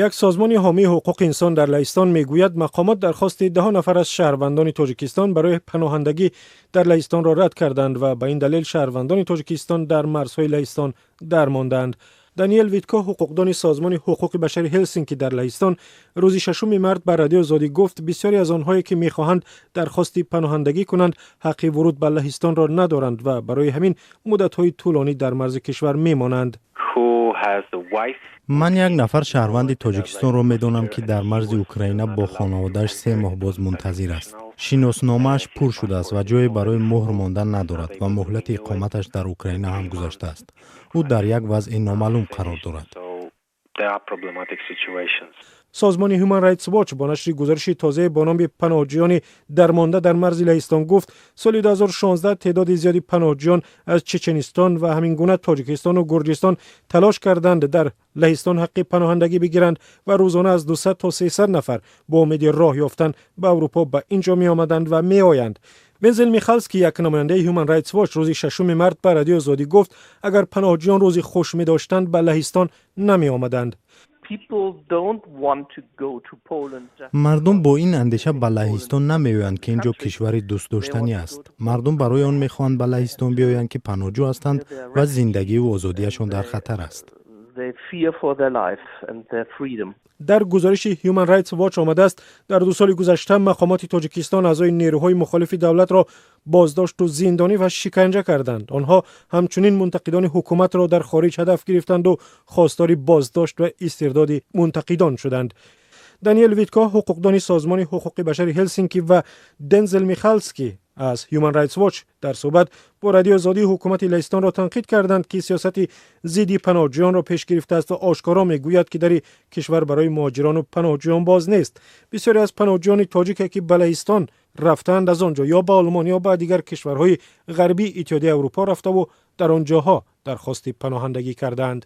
Як созмони ҳомии ҳуқуқи инсон дар Лаҳистон мегӯяд, мақомот дархости даҳо нафар аз шаҳрвандони Тоҷикистон барои паноҳандагӣ дар Лаҳистонро рад карданд ва ба ин далел шаҳрвандони Тоҷикистон дар марзҳои Лаҳистон дармондаанд. Даниэл Витко, ҳуқуқдони Созмони ҳуқуқи башари Ҳелсинки дар Лаҳистон, рӯзи 6 март ба Радиои Озодӣ гуфт, бисёре аз онҳое, ки мехоҳанд дархости паноҳандагӣ кунанд, ҳаққи вуруд ба Лаҳистонро надоранд ва барои ҳамин муддатҳои тӯлонӣ дар марзи кишвар мемонанд. Ман як нафар шаҳрванди Тоҷикистонро медонам, ки дар марзи Украина бо хонаводааш 3 моҳ боз мунтазир аст. Шиносномааш пур шудааст ва ҷое барои муҳр мондан надорад ва муҳлати иқоматаш дар Украина ҳам гузаштааст. Ӯ дар як вазъи номаълум қарор дорад. Созмони Human Rights Watch бо нашри гузориши тозае бо номи «Паноҳҷӯёни дармонда дар марзи Лаҳистон» гуфт, соли 2016 теъдоди зиёди паноҳҷӯён аз Чеченистон ва ҳамин гуна Тоҷикистону Гурҷистон талош карданд дар Лаҳистон ҳаққи паноҳандагӣ бигиранд ва рӯзона аз 200 то 300 нафар бо умеди роҳ ёфтан ба Аврупо ба ин ҷо меомаданд ва меоянд. Вензел Михалски, як намояндаи Human Rights Watch, рӯзи 6 март ба Радиои Озодӣ гуфт, агар паноҳҷӯён рӯзи хуш медоштанд, ба Лаҳистон намеомаданд. Мардум бо ин андеша ба Лаҳистон намеоянд, ки ин ҷо кишвари дӯстдоштанӣ аст. Мардум барои он мехоҳанд ба Лаҳистон биёянд, ки паноҳҷӯ ҳастанд ва зиндагиву озодиашон дар хатар аст. Дар гузориши Human Rights Watch омадааст, дар 2 соли гузашта мақомоти Тоҷикистон аъзои нерӯҳои мухолифи давлатро боздошту зиндонӣ ва шиканҷа карданд. Онҳо ҳамчунин мунтақидони ҳукуматро дар хориҷ ҳадаф гирифтанду хостори боздошт ва истирдоди мунтақидон шуданд. Даниэл Витко, ҳуқуқдони Созмони ҳуқуқи башари Ҳелсинки, ва Дензел Михалски аз Human Rights Watch дар суҳбат бо Радиои Озодӣ ҳукумати Лаҳистонро танқид карданд, ки сиёсати зидди паноҳҷӯёнро пеш гирифтааст ва ошкоро мегӯяд, ки дари кишвар барои муҳоҷирону паноҳҷӯён боз нест. Бисёре аз паноҳҷӯёни тоҷике, ки ба Лаҳистон рафтаанд, аз он ҷо ё ба Олмон, ё ба дигар кишварҳои ғарбии Иттиҳодияи Аврупо рафтаву дар он ҷоҳо дархости паноҳандагӣ кардаанд.